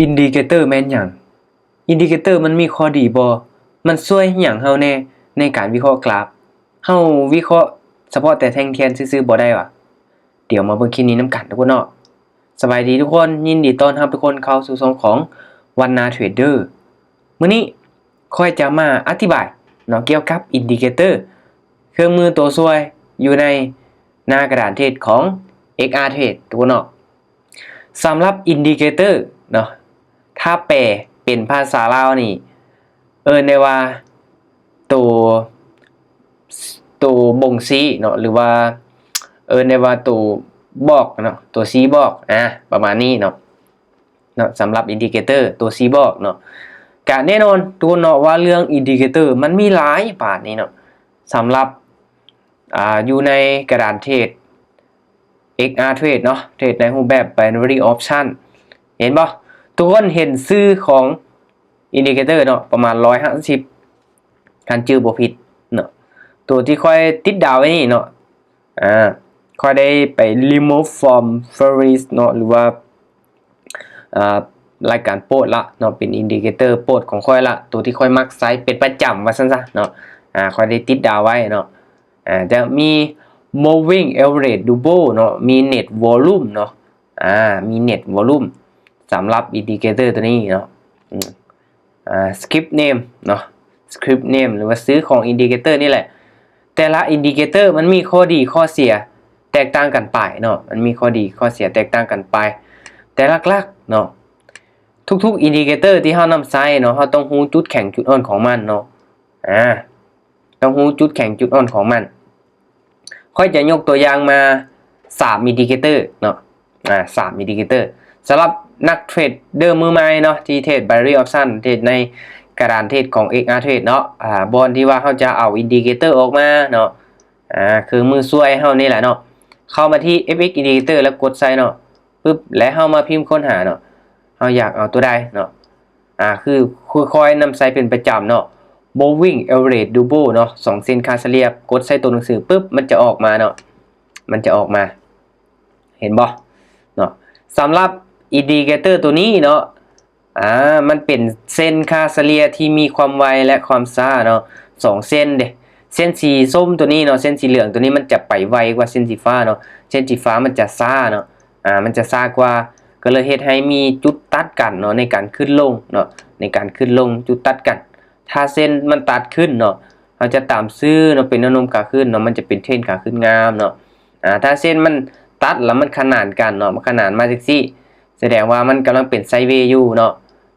ອິນດິເຄເຕີແມ່ນຫຍັງ? ອິນດິເຄເຕີມັນມີຂໍ້ດີບໍ່? ມັນຊ່ວຍຫຍັງເຮົາແດ່ໃນການວິເຄາະກຣາຟ? ເຮົາວິເຄາະສະເພາະແຕ່ແທ່ງທຽນຊື່ໆບໍ່ໄດ້ຫວາ? ດຽວມາເບິ່ງຄລິບນີ້ນຳກັນທຸກຄົນເນາະ. ສະບາຍດີທຸກຄົນ, ຍິນດີຕ້ອນຮັບທຸກຄົນເຂົ້າສູ່ຊ່ອງຂອງວັນນາເທຣດເດີ. ມື້ນີ້ຂ້ອຍຈະມາອະທິບາຍເນາະ ກ່ຽວກັບອິນດິເຄເຕີ ເຄື່ອງມືຕົວຊ່ວຍຢູ່ໃນໜ້າກະດານເທຣດຂອງ ເອັກອາເທຣດ ທຸກຄົນເນາະ. ສຳລັບອິນດິເຄເຕີເນາະ ຖ້າແປເປັນພາສາລາວນີ້ ເອີ້ນໄດ້ວ່າໂຕ ໂຕບົ່ງຊີ້ເນາະ ຫຼືວ່າເອີ້ນໄດ້ວ່າໂຕບອກເນາະ ໂຕຊີ້ບອກ ອາ ປະມານນີ້ເນາະ ເນາະ ສຳລັບອິນດິເຄເຕີ ໂຕຊີ້ບອກເນາະ. ກະແນ່ນອນທຸກຄົນເນາະວ່າເລື່ອງອິນດິເຄເຕີມັນມີຫຼາຍບາດນີ້ເນາະ ສຳລັບ ອາ ຢູ່ໃນກະດານເທຣດ ເອັກອາເທຣດເນາະ ເທຣດໃນຮູບແບບ binary option ເຫັນບໍ່? ທຸກຄົນເຫັນຊື່ຂອງອິນດິເຄເຕີເນາະ ປະມານຮ້ອຍຫ້າສິບ ຄັນຈື່ບໍ່ຜິດເນາະ. ໂຕທີ່ຂ້ອຍຕິດດາວໄວ້ນີ້ເນາະ ອາ ຂ້ອຍໄດ້ໄປ remove from favorites ເນາະ ຫຼືວ່າ ອາ ລາຍການໂປດລະເນາະ ເປັນອິນດິເຄເຕີໂປດຂອງຂ້ອຍລະ ໂຕທີ່ຂ້ອຍມັກໃຊ້ເປັນປະຈຳວ່າຊັ້ນຊະເນາະ. ອາ ຂ້ອຍໄດ້ຕິດດາວໄວ້ເນາະ. ອາ ຈະມີ moving average double ເນາະ ມີ net volume ເນາະ ອາ ມີ net volume ສຳລັບອິນດິເຄເຕີໂຕນີ້ເນາະ. ອາ script name ເນາະ script name ຫຼືວ່າຊື່ຂອງອິນດິເຄເຕີນີ້ແຫຼະ. ແຕ່ລະອິນດິເຄເຕີມັນມີຂໍ້ດີຂໍ້ເສຍແຕກຕ່າງກັນໄປເນາະ ມັນມີຂໍ້ດີຂໍ້ເສຍແຕກຕ່າງກັນໄປ. ແຕ່ຫຼັກໆເນາະ ທຸກໆອິນດິເຄເຕີທີ່ເຮົານຳໃຊ້ເນາະ ເຮົາຕ້ອງຮູ້ຈຸດແຂງຈຸດອ່ອນຂອງມັນເນາະ ອາ ຕ້ອງຮູ້ຈຸດແຂງຈຸດອ່ອນຂອງມັນ. ຂ້ອຍຈະຍົກຕົວຢ່າງມາສາມອິນດິເຄເຕີເນາະ ອາ ສາມອິນດິເຄເຕີ ສຳລັບນັກເທຣດເດີມືໃໝ່ເນາະ ທີ່ເທຣດ binary option ເທຣດໃນກະດານເທຣດຂອງ ເອັກອາເທຣດ ເນາະ ອາ ບ່ອນທີ່ວ່າເຮົາຈະເອົາອິນດິເຄເຕີອອກມາເນາະ ອາ ເຄື່ອງມືຊ່ວຍເຮົານີ້ແຫຼະເນາະ ເຂົ້າມາທີ່ ເອັຟເອັກ Indicator ແລ້ວກົດໃສ່ເນາະ ປຶບ ແລ້ວເຮົາມາພິມຄົ້ນຫາເນາະ ເຮົາຢາກເອົາຕົວໃດເນາະ ອາ ຄື ຄືຂ້ອຍນຳໃຊ້ເປັນປະຈຳເນາະ Moving Average Double ເນາະ ສອງເສັ້ນຄ່າສະເລ່ຍ ກົດໃສ່ຕົວໜັງສືປຶບ ມັນຈະອອກມາເນາະ ມັນຈະອອກມາ ເຫັນບໍ່ເນາະ. ສຳລັບ Indicator ຕົວນີ້ເນາະ ອາ ມັນເປັນເສັ້ນຄ່າສະເລ່ຍທີ່ມີຄວາມໄວ ແລະ ຄວາມຊ້າເນາະ ສອງເສັ້ນເດ້. ເສັ້ນສີສົ້ມຕົວນີ້ເນາະ ເສັ້ນສີເຫຼືອງຕົວນີ້ມັນຈະໄປໄວກວ່າເສັ້ນສີຟ້າເນາະ ເສັ້ນສີຟ້າມັນຈະຊ້າເນາະ ອາ ມັນຈະຊ້າກວ່າ ກໍເລີຍເຮັດໃຫ້ມີຈຸດຕັດກັນເນາະ ໃນການຂຶ້ນລົງເນາະ ໃນການຂຶ້ນລົງຈຸດຕັດກັນ. ຖ້າເສັ້ນມັນຕັດຂຶ້ນເນາະ ເຮົາຈະຕາມຊື້ເນາະ ເປັນແນວໂນ້ມຂາຂຶ້ນເນາະ ມັນຈະເປັນເທຣນຂາຂຶ້ນງາມເນາະ. ອາ ຖ້າເສັ້ນມັນຕັດແລ້ວມັນຂະໜານກັນເນາະ ມັນຂະໜານມາຈັ່ງຊີ້ ສະແດງວ່າມັນກຳລັງເປັນໄຊເວຢູ່ເນາະ.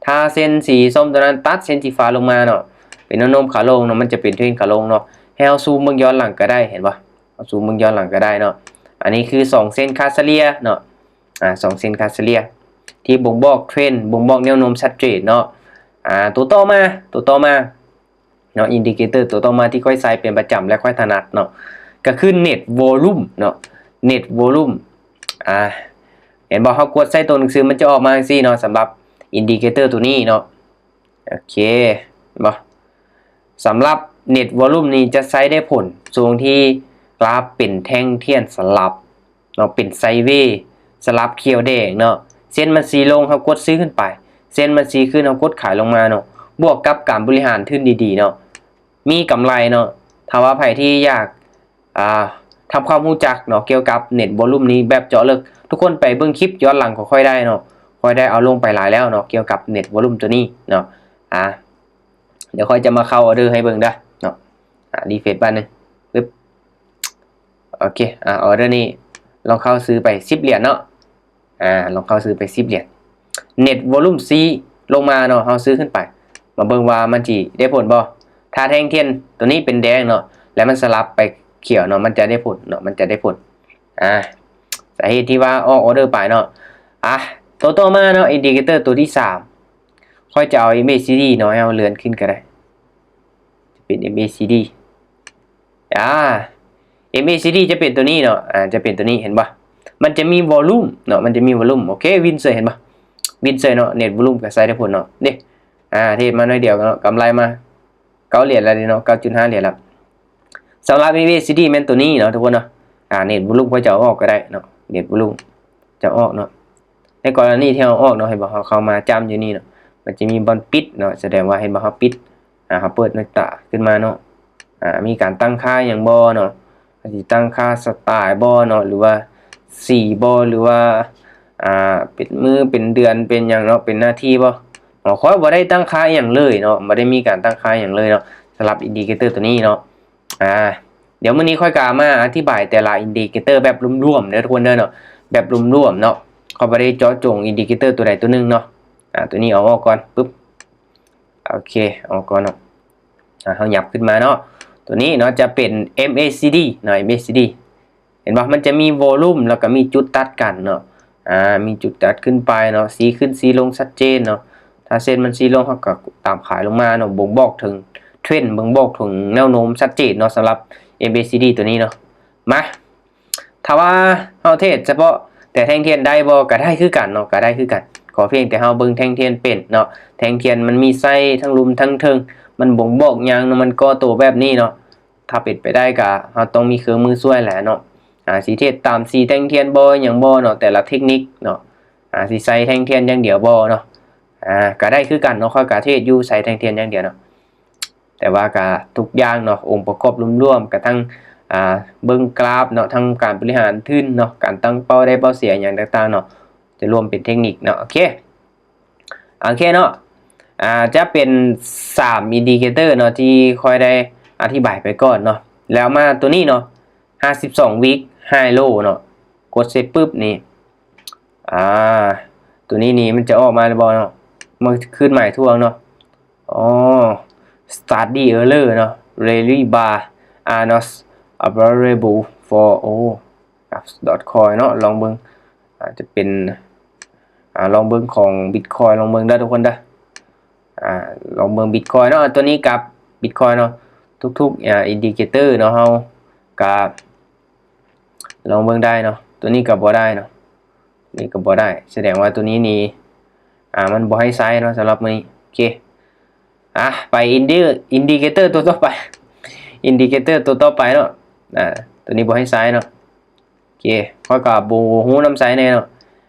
ຖ້າເສັ້ນສີສົ້ມຕົວນັ້ນຕັດເສັ້ນສີຟ້າລົງມາເນາະ ເປັນແນວໂນ້ມຂາລົງເນາະ ມັນຈະເປັນເທຣນຂາລົງເນາະ. ໃຫ້ເຮົາຊູມເບິ່ງຍ້ອນຫຼັງກໍໄດ້ ເຫັນບໍ່ ເຮົາຊູມເບິ່ງຍ້ອນຫຼັງກໍໄດ້ເນາະ. ອັນນີ້ຄືສອງເສັ້ນຄ່າສະເລ່ຍເນາະ ອາ ສອງເສັ້ນຄ່າສະເລ່ຍທີ່ບົ່ງບອກເທຣນ ບົ່ງບອກແນວໂນ້ມຊັດເຈນເນາະ. ອາ ຕົວຕໍ່ມາ ຕົວຕໍ່ມາ ເນາະ Indicator ຕົວຕໍ່ມາທີ່ຂ້ອຍໃຊ້ເປັນປະຈຳ ແລະ ຂ້ອຍຖະໜັດເນາະ ກໍຄື Net Volume ເນາະ Net Volume. ອາ ເຫັນບໍ່ ເຮົາກົດໃສ່ຕົວໜັງສື ມັນຈະອອກມາຈັ່ງຊີ້ເນາະ ສຳລັບ Indicator ຕົວນີ້ເນາະ. ໂອເຄ ເຫັນບໍ່ ສຳລັບ Net Volume ນີ້ຈະໃຊ້ໄດ້ຜົນຊ່ວງທີ່ກຣາຟເປັນແທ່ງທຽນສະຫຼັບ ເນາະ ເປັນໄຊເວ ສະຫຼັບຂຽວແດງເນາະ. ເສັ້ນມັນສີລົງ ເຮົາກົດຊື້ຂຶ້ນໄປ ເສັ້ນມັນສີຂຶ້ນ ເຮົາກົດຂາຍລົງມາເນາະ. ບວກກັບການບໍລິຫານທຶນດີໆເນາະ ມີກຳໄລເນາະ. ຖ້າວ່າໃຜທີ່ຢາກ ອ່າ ທຳຄວາມຮູ້ຈັກເນາະ ກ່ຽວກັບ Net Volume ນີ້ແບບເຈາະເລິກ ທຸກຄົນໄປເບິ່ງຄລິບຍ້ອນຫຼັງຂອງຂ້ອຍໄດ້ເນາະ. ຂ້ອຍໄດ້ເອົາລົງໄປຫຼາຍແລ້ວເນາະ ກ່ຽວກັບ Net Volume ຕົວນີ້ເນາະ. ອາ ດຽວຂ້ອຍຈະມາເຂົ້າອອເດີໃຫ້ເບິ່ງເດີເນາະ. ອາ ຣີເຟຣຊບາດໜຶ່ງ ປຶບ ໂອເຄ ອາ ອອເດີນີ້ລອງເຂົ້າຊື້ໄປສິບຫຼຽນເນາະ. ອາ ລອງເຂົ້າຊື້ໄປສິບຫຼຽນ Net Volume ສີລົງມາເນາະ ເຮົາຊື້ຂຶ້ນໄປ ມາເບິ່ງວ່າມັນຊິໄດ້ຜົນບໍ່. ຖ້າແທ່ງທຽນຕົວນີ້ເປັນແດງເນາະ ແລ້ວມັນສະຫຼັບໄປຂຽວເນາະ ມັນຈະໄດ້ຜົນເນາະ ມັນຈະໄດ້ຜົນ. ອາ ສາເຫດທີ່ວ່າອອກອອເດີໄປເນາະ. ອາ ຕົວຕໍ່ມາເນາະ Indicator ຕົວທີສາມ ຂ້ອຍຈະເອົາ MACD ເນາະ ໃຫ້ເຮົາເລື່ອນຂຶ້ນກໍໄດ້ ຈະເປັນ MACD ອາ MACD ຈະເປັນຕົວນີ້ເນາະ ອາ ຈະເປັນຕົວນີ້ ເຫັນບໍ່ ມັນຈະມີ Volume ເນາະ ມັນຈະມີ Volume. ໂອເຄ ວິນເຊີ ເຫັນບໍ່ ວິນເຊີເນາະ Net Volume ກໍໃຊ້ໄດ້ຜົນເນາະ. ນີ້ ອາ ເທຣດມາໜ້ອຍດຽວເນາະ ກຳໄລມາເກົ້າຫຼຽນແລ້ວເນາະ ເກົ້າຈຸດຫ້າຫຼຽນແລ້ວ. ສຳລັບ MACD ແມ່ນຕົວນີ້ເນາະ ທຸກຄົນເນາະ. ອາ Net Volume ກໍຈະເອົາອອກກໍໄດ້ເນາະ Net Volume ຈະເອົາອອກເນາະ. ໃນກໍລະນີທີ່ເຮົາອອກເນາະ ເຫັນບໍ່ ເຮົາເຂົ້າມາຈ້ຳຢູ່ນີ້ເນາະ ມັນຈະມີບ່ອນປິດເນາະ ສະແດງວ່າເຫັນບໍ່ ເຮົາປິດ ອາ ເຮົາເປີດໜ້າຕ່າງຂຶ້ນມາເນາະ ອາ ມີການຕັ້ງຄ່າຫຍັງບໍ່ເນາະ ເຮົາຊິຕັ້ງຄ່າສະຕາຍບໍ່ເນາະ ຫຼືວ່າສີບໍ່ ຫຼືວ່າ ອາ ເປັນມື້ ເປັນເດືອນ ເປັນຫຍັງເນາະ ເປັນໜ້າທີ່ບໍ່ເນາະ ຂ້ອຍບໍ່ໄດ້ຕັ້ງຄ່າອີ່ຫຍັງເລີຍເນາະ ບໍ່ໄດ້ມີການຕັ້ງຄ່າອີ່ຫຍັງເລີຍເນາະ ສຳລັບອິນດິເຄເຕີຕົວນີ້ເນາະ ອາ ດຽວມື້ນີ້ຂ້ອຍກະມາອະທິບາຍແຕ່ລະອິນດິເຄເຕີແບບລວມໆເດີທຸກຄົນເດີເນາະ ແບບລວມໆເນາະ ຂ້ອອຍບໍ່ໄດ້ເຈາະຈົງອິນດິເຄເຕີຕົວໃດຕົວໜຶ່ງເນາະ ອາ ຕົວນີ້ເອົາອອກກ່ອນ ປຶບ ໂອເຄ ເອົາອອກກ່ອນເນາະ ອາ ເຮົາຫຍັບຂຶ້ນມາເນາະ ຕົວນີ້ເນາະ ຈະເປັນ ເອັມເອຊີດີ ເນາະ ເອັມເອຊີດີ ເຫັນບໍ່ ມັນຈະມີວໍລຸ່ມ ແລ້ວກໍມີຈຸດຕັດກັນເນາະ ອາ ມີຈຸດຕັດຂຶ້ນໄປເນາະ ສີຂຶ້ນສີລົງຊັດເຈນເນາະ ຖ້າເສັ້ນມັນສີລົງ ເຮົາກໍຕາມຂາຍລົງມາເນາະ ບົ່ງບອກເຖິງເທຣນ ບົ່ງບອກເຖິງແນວໂນ້ມຊັດເຈນເນາະ ສຳລັບ ເອັມເອຊີດີ ຕົວນີ້ເນາະ ມາ ຖ້າວ່າເຮົາເທຣດສະເພາະແຕ່ແທ່ງທຽນໄດ້ບໍ່ ກໍໄດ້ຄືກັນເນາະ ກໍໄດ້ຄືກັນ ຂໍພຽງແຕ່ເຮົາເບິ່ງແທ່ງທຽນເປັນເນາະ ແທ່ງທຽນມັນມີໄຊທັງລຸ່ມທັງເທິງ ມັນບົ່ງບອກຫຍັງເນາະ ມັນກໍ່ໂຕແບບນີ້ເນາະ ຖ້າເປັນໄປໄດ້ກໍເຮົາຕ້ອງມີເຄື່ອງມືຊ່ວຍແຫຼະເນາະ ອາ ຊິເທຣດຕາມສີແທ່ງທຽນບໍ່ ຫຍັງບໍ່ເນາະ ແຕ່ລະເທັກນິກເນາະ ອາ ຊິໃສ່ແທ່ງທຽນຢ່າງດຽວບໍ່ເນາະ ອາ ກໍໄດ້ຄືກັນເນາະ ຂ້ອຍກໍເທຣດຢູ່ໃສ່ແທ່ງທຽນຢ່າງດຽວເນາະ ແຕ່ວ່າກໍທຸກຢ່າງເນາະ ອົງປະກອບລວມໆ ກະທັງ ອາ ເບິ່ງກຣາຟເນາະ ທັງການບໍລິຫານທຶນເນາະ ການຕັ້ງເປົ້າໄດ້ເປົ້າເສຍຫຍັງຕ່າງໆເນາະ ຈະລວມເປັນເທັກນິກເນາະ ໂອເຄ ໂອເຄເນາະ ອາ ຈະເປັນສາມອິນດິເຄເຕີເນາະ ທີ່ຂ້ອຍໄດ້ອະທິບາຍໄປກ່ອນເນາະ ແລ້ວມາຕົວນີ້ເນາະ ຫ້າສິບສອງວິກ ໄຮໂລເນາະ ກົດເສັດປຶບນີ້ ອາ ຕົວນີ້ນີ້ມັນຈະອອກມາຫຼືບໍ່ເນາະ ມັນຄືນໝາຍທວງເນາະ ອໍ ສະຕາດດີ້ເອີເລີເນາະ ເຣລີບາ ອາ not available for all ກັບ ດອດຄອຍ ເນາະ ລອງເບິ່ງ ອາດຈະເປັນ ອາ ລອງເບິ່ງຂອງບິດຄອຍ ລອງເບິ່ງເດີທຸກຄົນເດີ ອາ ລອງເບິ່ງບິດຄອຍເນາະ ຕົວນີ້ກັບບິດຄອຍເນາະ ທຸກໆ ອາ ອິນດິເຄເຕີເນາະ ເຮົາກະລອງເບິ່ງໄດ້ເນາະ ຕົວນີ້ກໍບໍ່ໄດ້ເນາະ ນີ້ກໍບໍ່ໄດ້ ສະແດງວ່າຕົວນີ້ນີ້ ອາ ມັນບໍ່ໃຫ້ໃຊ້ເນາະ ສຳລັບມື້ນີ້ ໂອເຄ ອາ ໄປອິນດິ ອິນດິເຄເຕີຕົວຕໍ່ໄປ ອິນດິເຄເຕີຕົວຕໍ່ໄປເນາະ ອາ ຕົວນີ້ບໍ່ໃຫ້ໃຊ້ເນາະ ໂອເຄ ຂ້ອຍກໍບໍ່ຮູ້ນຳໃຊ້ແນ່ເນາະ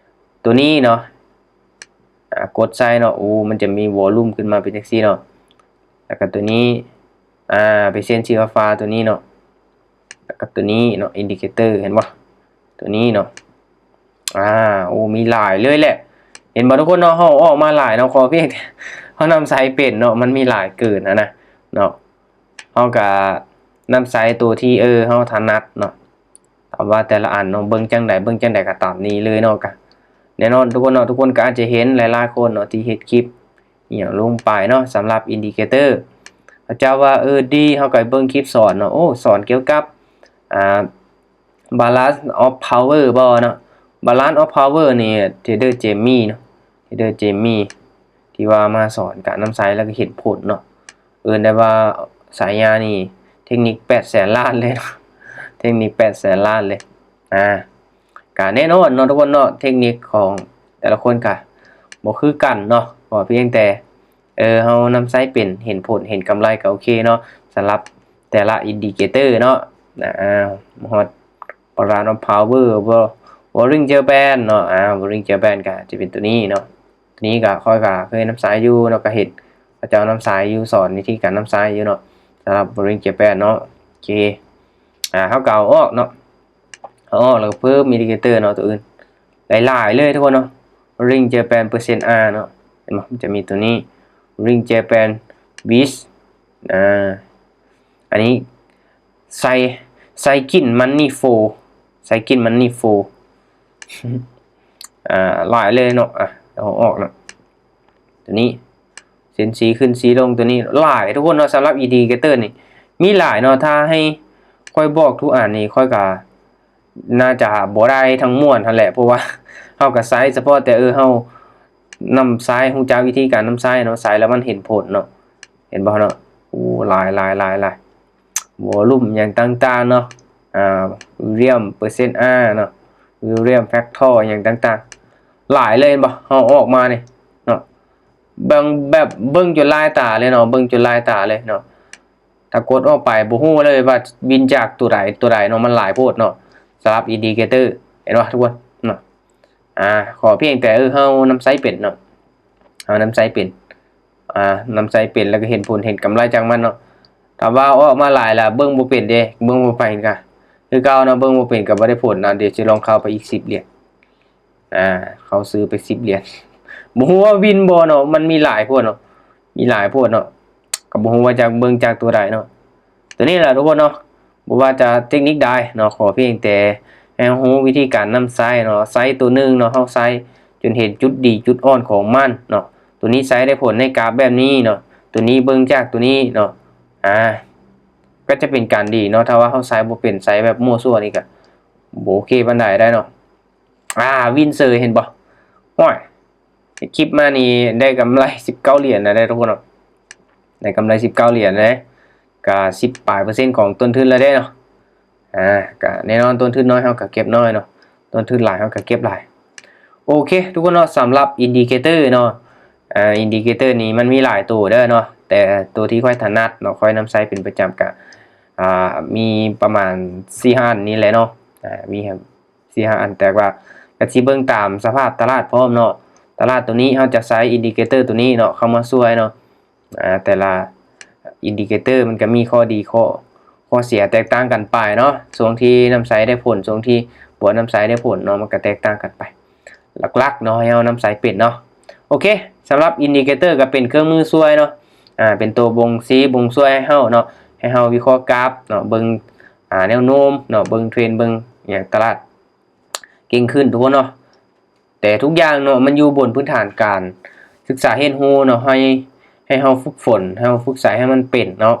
ຕົວນີ້ເນາະ ອາ ກົດໃສ່ເນາະ ໂອ້ ມັນຈະມີວໍລຸ່ມຂຶ້ນມາເປັນຈັ່ງຊີ້ເນາະ ແລ້ວກໍຕົວນີ້ ອາ ເປີເຊັນສີຟ້າໆ ຕົວນີ້ເນາະ ແລ້ວກໍຕົວນີ້ເນາະ ອິນດິເຄເຕີ ເຫັນບໍ່ ຕົວນີ້ເນາະ ອາ ໂອ້ ມີຫຼາຍເລີຍແຫຼະ ເຫັນບໍ່ທຸກຄົນເນາະ ເຮົາອອກມາຫຼາຍເນາະ ຂໍພຽງແຕ່ເຮົານຳໃຊ້ເປັນເນາະ ມັນມີຫຼາຍເກີນຫັ້ນນະເນາະ ເຮົາກະນຳໃຊ້ໂຕທີ່ ເອີ ເຮົາຖະໜັດເນາະ ຕາມວ່າແຕ່ລະອັນເນາະ ເບິ່ງຈັ່ງໃດ ເບິ່ງຈັ່ງໃດກໍຕາມນີ້ເລີຍເນາະ ກະແນ່ນອນທຸກຄົນເນາະ ທຸກຄົນກໍອາດຈະເຫັນຫຼາຍໆຄົນເນາະ ທີ່ເຮັດຄລິບ ອີ່ຫຍັງລົງໄປເນາະ ສຳລັບອິນດິເຄເຕີ ເຂົາເຈົ້າວ່າ ເອີ ດີ ເຮົາກໍໄປເບິ່ງຄລິບສອນເນາະ ໂອ້ ສອນກ່ຽວກັບ ອາ Balance of Power ບໍ່ເນາະ Balance of Power ນີ້ Trader Jamie ເນາະ Trader Jamie ທີ່ວ່າມາສອນການນຳໃຊ້ ແລ້ວກໍເຫັນຜົນເນາະ ເອີ້ນໄດ້ວ່າສາຍານີ້ ເທັກນິກແປດແສນລ້ານເລີຍເນາະ ເທັກນິກແປດແສນລ້ານເລີຍ ອາ ກະແນ່ນອນເນາະທຸກຄົນເນາະ ເທັກນິກຂອງແຕ່ລະຄົນກະບໍ່ຄືກັນເນາະ ຂໍພຽງແຕ່ ເອີ ເຮົານຳໃຊ້ເປັນ ເຫັນຜົນ ເຫັນກຳໄລກໍໂອເຄເນາະ ສຳລັບແຕ່ລະອິນດິເຄເຕີເນາະ ອາ ຮອດ Balance of Power Bollinger Band ເນາະ ອາ Bollinger Band ກໍຈະເປັນຕົວນີ້ເນາະ ຕົວນີ້ກໍຂ້ອຍກໍເຄີຍນຳໃຊ້ຢູ່ເນາະ ກໍເຫັນເຂົາເຈົ້ານຳໃຊ້ຢູ່ ສອນວິທີການນຳໃຊ້ຢູ່ເນາະ ສຳລັບ Bollinger Band ເນາະ ໂອເຄ ອາ ເຮົາກໍເອົາອອກເນາະ ເອົາອອກແລ້ວກໍເພີ່ມອິນດິເຄເຕີເນາະ ຕົວອື່ນ ຫຼາຍໆເລີຍທຸກຄົນເນາະ Bollinger Band Percent R ເນາະ ເຫັນບໍ່ ມັນຈະມີຕົວນີ້ Bollinger Band Beast ອາ ອັນນີ້ Cy- Cycling Money Flow Cycling Money Flow ອາ ຫຼາຍເລີຍເນາະ ອາ ເອົາອອກເນາະ ຕົວນີ້ ເສັ້ນສີຂຶ້ນສີລົງ ຕົວນີ້ຫຼາຍທຸກຄົນເນາະ ສຳລັບອິນດິເຄເຕີນີ້ ມີຫຼາຍເນາະ ຖ້າໃຫ້ຂ້ອຍບອກທຸກອັນນີ້ ຂ້ອຍກໍ ໜ້າຈະບໍ່ໄດ້ທັງມວນຫັ້ນແຫຼະ ເພາະວ່າເຮົາກໍໃຊ້ສະເພາະແຕ່ ເອີ ເຮົານຳໃຊ້ ຮູ້ຈັກວິທີການນຳໃຊ້ເນາະ ໃຊ້ແລ້ວມັນເຫັນຜົນເນາະ ເຫັນບໍ່ເນາະ ໂອ້ ຫຼາຍໆໆໆ ວໍລຸ່ມຫຍັງຕ່າງໆເນາະ ອາ William Percent R ເນາະ William Factor ຫຍັງຕ່າງໆ ຫຼາຍເລີຍ ເຫັນບໍ່ ເຮົາອອກມານີ້ເນາະ ເບິ່ງແບບ ເບິ່ງຈົນລາຍຕາເລີຍເນາະ ເບິ່ງຈົນລາຍຕາເລີຍເນາະ ຖ້າກົດອອກໄປບໍ່ຮູ້ເລີຍວ່າວິນຈາກຕົວໃດຕົວໃດເນາະ ມັນຫຼາຍໂພດເນາະ ສຳລັບອິນດິເຄເຕີ ເຫັນບໍ່ທຸກຄົນເນາະ ອ່າ ຂໍພຽງແຕ່ ເອີ ເຮົານຳໃຊ້ເປັນເນາະ ເຮົານຳໃຊ້ເປັນ ອ່າ ນຳໃຊ້ເປັນ ແລ້ວກໍເຫັນຜົນເຫັນກຳໄລຈາກມັນເນາະ. ຖ້າວ່າເອົາອອກມາຫຼາຍລະເບິ່ງບໍ່ເປັນເດ້ ເບິ່ງບໍ່ເປັນກະຄືເກົ່າເນາະ ເບິ່ງບໍ່ເປັນກໍບໍ່ໄດ້ຜົນນະ. ດຽວຊິລອງເຂົ້າໄປອີກສິບຫຼຽນ ອ່າ ເຂົ້າຊື້ໄປສິບຫຼຽນ ບໍ່ຮູ້ວ່າວິນບໍ່ເນາະ ມັນມີຫຼາຍໂພດເນາະ ມີຫຼາຍໂພດເນາະ ກໍບໍ່ຮູ້ວ່າຈະເບິ່ງຈາກຕົວໃດເນາະ. ຕົວນີ້ລະທຸກຄົນເນາະ ບໍ່ວ່າຈະເຕັກນິກໃດເນາະ ຂໍພຽງແຕ່ໃຫ້ເຮົາຮູ້ວິທີການນຳໃຊ້ເນາະ. ໃຊ້ຕົວໜຶ່ງເນາະ ເຮົາໃຊ້ຈົນເຫັນຈຸດດີຈຸດອ່ອນຂອງມັນເນາະ. ຕົວນີ້ໃຊ້ໄດ້ຜົນໃນກາບແບບນີ້ເນາະ ຕົວນີ້ເບິ່ງຈາກຕົວນີ້ເນາະ ອ່າ ກໍຈະເປັນການດີເນາະ. ຖ້າວ່າເຮົາໃຊ້ບໍ່ເປັນ ໃຊ້ແບບມົ້ວຊົ່ວນີ້ກໍບໍ່ໂອເຄປານໃດໄດ໋ເນາະ. ອ່າ ວິນເຊີຍ ເຫັນບໍ່? ໂອ້ຍ ຄລິບມານີ້ໄດ້ກຳໄລສິບເກົ້າຫຼຽນນະ ໄດ້ທຸກຄົນເນາະ ໄດ້ກຳໄລສິບເກົ້າຫຼຽນເດ້ ກະສິບປາຍເປີເຊັນຂອງຕົ້ນທຶນແລ້ວເດ້ເນາະ. ອ່າ ກະແນ່ນອນ ຕົ້ນທຶນນ້ອຍເຮົາກະເກັບນ້ອຍເນາະ ຕົ້ນທຶນຫຼາຍເຮົາກະເກັບຫຼາຍ. ໂອເຄທຸກຄົນເນາະ ສຳລັບອິນດິເຄເຕີເນາະ ອ່າ ອິນດິເຄເຕີນີ້ມັນມີຫຼາຍໂຕເດີເນາະ ແຕ່ໂຕທີ່ຂ້ອຍຖະໜັດເນາະ ຂ້ອຍນຳໃຊ້ເປັນປະຈຳກະ ອ່າ ມີປະມານສີ່ຫ້າອັນນີ້ແຫຼະເນາະ ອ່າ ມີ ສີ່ຫ້າອັນ ແຕ່ວ່າກໍຊິເບິ່ງຕາມສະພາບຕະຫຼາດພ້ອມເນາະ. ຕະຫຼາດໂຕນີ້ເຮົາຈະໃຊ້ອິນດິເຄເຕີໂຕນີ້ເນາະ ເຂົ້າມາຊ່ວຍເນາະ. ອ່າ ແຕ່ລະອິນດິເຄເຕີມັນກໍມີຂໍ້ດີ ຂໍ້ ຂໍ້ເສຍແຕກຕ່າງກັນໄປເນາະ. ຊ່ວງທີ່ນຳໃຊ້ໄດ້ຜົນ ຊ່ວງທີ່ບໍ່ນຳໃຊ້ໄດ້ຜົນເນາະ ມັນກໍແຕກຕ່າງກັນໄປ ຫຼັກໆເນາະ ໃຫ້ເຮົານຳໃຊ້ເປັນເນາະ. ໂອເຄ ສຳລັບອິນດິເຄເຕີກໍເປັນເຄື່ອງມືຊ່ວຍເນາະ ອ່າ ເປັນໂຕບົ່ງຊີ້ບົ່ງຊ່ວຍໃຫ້ເຮົາເນາະ ໃຫ້ເຮົາວິເຄາະກາບເນາະ ເບິ່ງ ອ່າ ແນວໂນ້ມເນາະ ເບິ່ງເທຣນ ເບິ່ງຫຍັງຕະຫຼາດເກັ່ງຂຶ້ນທຸກຄົນເນາະ. ແຕ່ທຸກຢ່າງເນາະ ມັນຢູ່ບົນພື້ນຖານການສຶກສາຮຽນຮູ້ເນາະ ໃຫ້ ໃຫ້ເຮົາຝຶກຝົນ ໃຫ້ເຮົາຝຶກໃຊ້ໃຫ້ມັນເປັນເນາະ.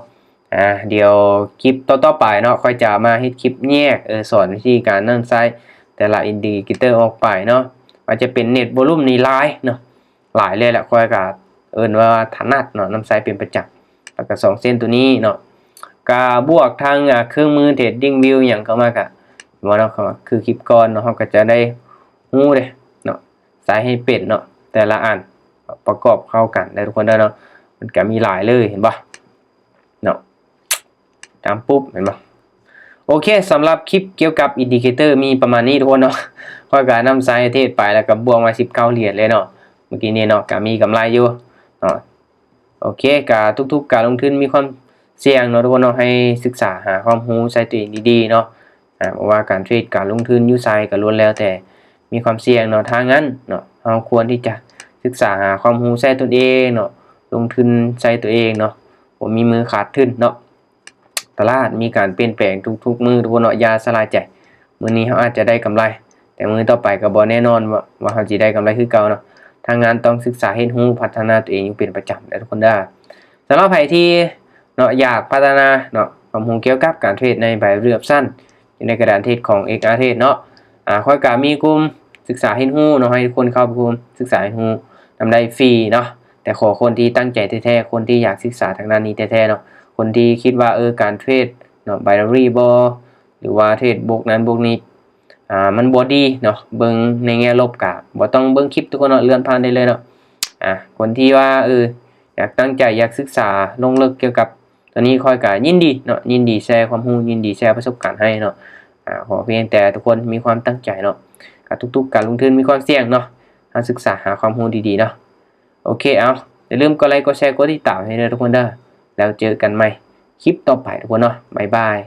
ອ່າ ດຽວຄລິບຕໍ່ໆໄປເນາະ ຂ້ອຍຈະມາເຮັດຄລິບແຍກ ເອີ ສອນວິທີການນຳໃຊ້ແຕ່ລະອິນດິເຄເຕີອອກໄປເນາະ ວ່າຈະເປັນເນັດວໍລຸ່ມນີ້ຫຼາຍເນາະ ຫຼາຍເລີຍແຫຼະ ຂ້ອຍກະເອີ້ນວ່າຖະໜັດເນາະ ນຳໃຊ້ເປັນປະຈຳ. ແລ້ວກະສອງເສັ້ນໂຕນີ້ເນາະ ກະບວກທັງ ອ່າ ເຄື່ອງມືເທຣດດິ້ງວິວຫຍັງເຂົ້າມາ ກະວ່າເນາະ ຄືຄລິບກ່ອນເນາະ ເຮົາກະຈະໄດ້ຮູ້ເດ້ເນາະ ໃຊ້ໃຫ້ເປັນເນາະ ແຕ່ລະອັນປະກອບເຂົ້າກັນໄດ້ທຸກຄົນເດີເນາະ. ມັນກະມີຫຼາຍເລີຍ ເຫັນບໍ່ເນາະ ຕາມປຸບ ເຫັນບໍ່? ໂອເຄ ສຳລັບຄລິບກ່ຽວກັບອິນດິເຄເຕີມີປະມານນີ້ທຸກຄົນເນາະ ຂ້ອຍກະນຳໃຊ້ເທຣດໄປ ແລ້ວກະບວກມາສິບເກົ້າຫຼຽນເລີຍເນາະ ມື້ກີ້ນີ້ເນາະ ກະມີກຳໄລຢູ່ເນາະ. ໂອເຄ ກະທຸກໆການລົງທຶນມີຄວາມສ່ຽງເນາະທຸກຄົນເນາະ ໃຫ້ສຶກສາຫາຄວາມຮູ້ໃສ່ຕົວເອງດີໆເນາະ. ອ່າ ບໍ່ວ່າການເທຣດ ການລົງທຶນຢູ່ໃສ ກະລ້ວນແລ້ວແຕ່ມີຄວາມສ່ຽງເນາະ. ທາງນັ້ນເນາະ ເຮົາຄວນທີ່ຈະສຶກສາຫາຄວາມຮູ້ໃສ່ຕົນເອງເນາະ ລົງທຶນໃສ່ຕົວເອງເນາະ ບໍ່ມີມື້ຂາດທຶນເນາະ. ຕະຫຼາດມີການປ່ຽນແປງທຸກໆມື້ທຸກຄົນເນາະ ຢ່າຊະລາໃຈ. ມື້ນີ້ເຮົາອາດຈະໄດ້ກຳໄລ ແຕ່ມື້ຕໍ່ໄປກໍບໍ່ແນ່ນອນວ່າ ວ່າເຮົາຊິໄດ້ກຳໄລຄືເກົ່າເນາະ. ທາງງານຕ້ອງສຶກສາຮຽນຮູ້ພັດທະນາຕົວເອງຢູ່ເປັນປະຈຳເດີທຸກຄົນເດີ. ສຳລັບໃຜທີ່ເນາະ ຢາກພັດທະນາເນາະ ຄວາມຮູ້ກ່ຽວກັບການເທຣດໃນ Binary Option ຢູ່ໃນກະດານເທຣດຂອງ ເອັກອາເທຣດ ເນາະ ອ່າ ຂ້ອຍກະມີກຸ່ມສຶກສາຮຽນຮູ້ເນາະ ໃຫ້ທຸກຄົນເຂົ້າກຸ່ມສຶກສາຮຽນຮູ້ນຳໄດ້ຟຣີເນາະ. ແຕ່ຂໍຄົນທີ່ຕັ້ງໃຈແທ້ໆ ຄົນທີ່ຢາກສຶກສາທາງດ້ານນີ້ແທ້ໆເນາະ ຄົນທີ່ຄິດວ່າ ເອີ ການເທຣດເນາະ Binary ບໍ່ ຫຼືວ່າເທຣດບວກນັ້ນບວກນີ້ ອ່າ ມັນບໍ່ດີເນາະ ເບິ່ງໃນແງ່ລົບກະບໍ່ຕ້ອງເບິ່ງຄລິບທຸກຄົນເນາະ ເລື່ອນຜ່ານໄດ້ເລີຍເນາະ. ອ່າ ຄົນທີ່ວ່າ ເອີ ຢາກຕັ້ງໃຈ ຢາກສຶກສາລົງເລິກກ່ຽວກັບຕົວນີ້ ຂ້ອຍກະຍິນດີເນາະ ຍິນດີແຊຄວາມຮູ້ ຍິນດີແຊປະສົບການໃຫ້ເນາະ. ອ່າ ຂໍພຽງແຕ່ທຸກຄົນມີຄວາມຕັ້ງໃຈເນາະ ກະທຸກໆການລົງທຶນມີຄວາມສ່ຽງເນາະ ເຮົາສຶກສາຫາຄວາມຮູ້ດີໆເນາະ. ໂອເຄ ເອົາ ຢ່າລືມກົດໄລ ກົດແຊ ກົດຕິດຕາມໃຫ້ເດີທຸກຄົນເດີ. ແລ້ວເຈີກັນໃໝ່ຄລິບຕໍ່ໄປທຸກຄົນເນາະ ບາຍບາຍ.